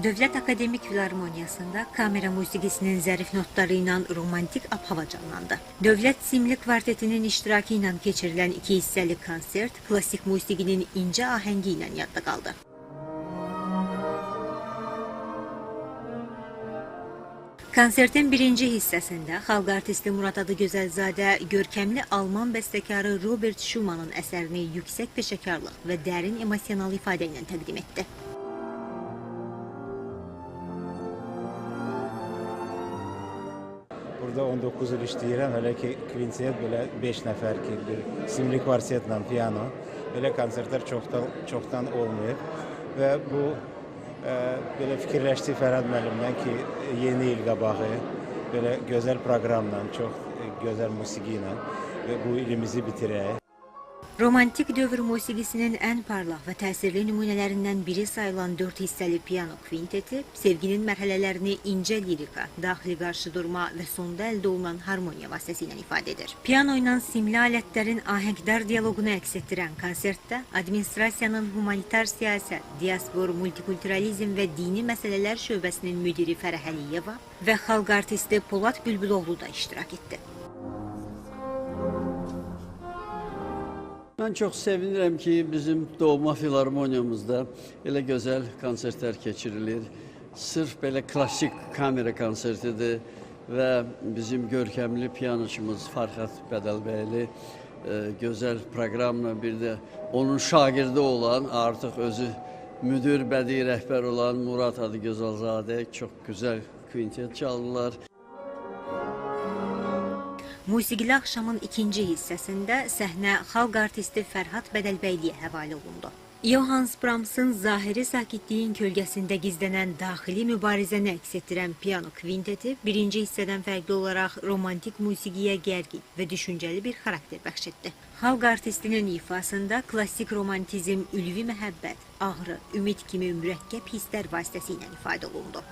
Dövlət Akademik Filarmoniyasında kamera musiqisinin zərif notları ilə romantik ab-hava canlandı. Dövlət Simli Kvartetinin iştirakı ilə keçirilən iki hissəli konsert klassik musiqinin incə ahəngi ilə yadda qaldı. Konsertin birinci hissəsində xalq artisti Murad Adıgözəlzadə görkəmli Alman bəstəkarı Robert Schumannın əsərini yüksək peşəkarlıq və dərin emosional ifadə ilə təqdim etdi. Burada 19 il işləyirəm, hələ ki kvintet belə 5 nəfər ki, bir simli kvartetlə piano, belə konsertlər çoxdan olmayıb və bu belə fikirləşdik Fərhad müəllimdən ki, yeni il qabağı belə gözəl proqramla, çox gözəl musiqi ilə və bu ilimizi bitirək. Romantik dövr musiqisinin ən parlaq və təsirli nümunələrindən biri sayılan 4 hissəli piano kvinteti sevginin mərhələlərini incə lirika, daxili qarşıdurma və sonda əldə olunan harmoniya vasitəsilə ifadə edir. Piano ilə simli alətlərin ahəngdar dialoqunu əks etdirən konsertdə administrasiyanın humanitar siyasət, diaspor, multikulturalizm və dini məsələlər şöbəsinin müdiri Fərəh Əliyeva və xalq artisti Polad Bülbüloğlu da iştirak etdi. Mən çox sevinirəm ki, bizim doğma filarmoniyamızda elə gözəl konsertlər keçirilir. Sırf belə klassik kamera konsertidir və bizim görkəmli pianoçumuz Fərhad Bədəlbəyli gözəl proqramla bir də onun şagirdi olan, artıq özü müdür, bədii rəhbər olan Murad Adıgözəlzadə çox gözəl kvintet çaldılar. Musiqili axşamın ikinci hissəsində səhnə xalq artisti Fərhad Bədəlbəyliyə həvalə olundu. Johannes Brahms'ın zahiri sakitliyin kölgəsində gizlənən daxili mübarizəni əks etdirən piano kvinteti birinci hissədən fərqli olaraq romantik musiqiyə gərgin və düşüncəli bir xarakter bəxş etdi. Xalq artistinin ifasında klassik romantizm, ülvi məhəbbət, ağrı, ümid kimi mürəkkəb hisslər vasitəsilə ifadə olundu.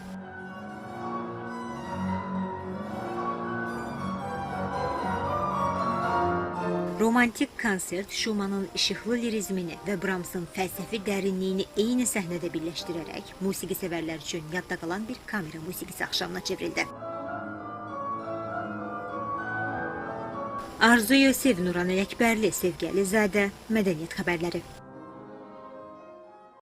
Romantik konsert Schumannın işıqlı lirizmini və Brahms'ın fəlsəfi dərinliyini eyni səhnədə birləşdirərək musiqi sevərlər üçün yadda qalan bir kamera musiqisi axşamına çevrildi. Arzu Yusif, Nuran Ələkbərli, Sevgi Əlizadə, Mədəniyyət Xəbərləri.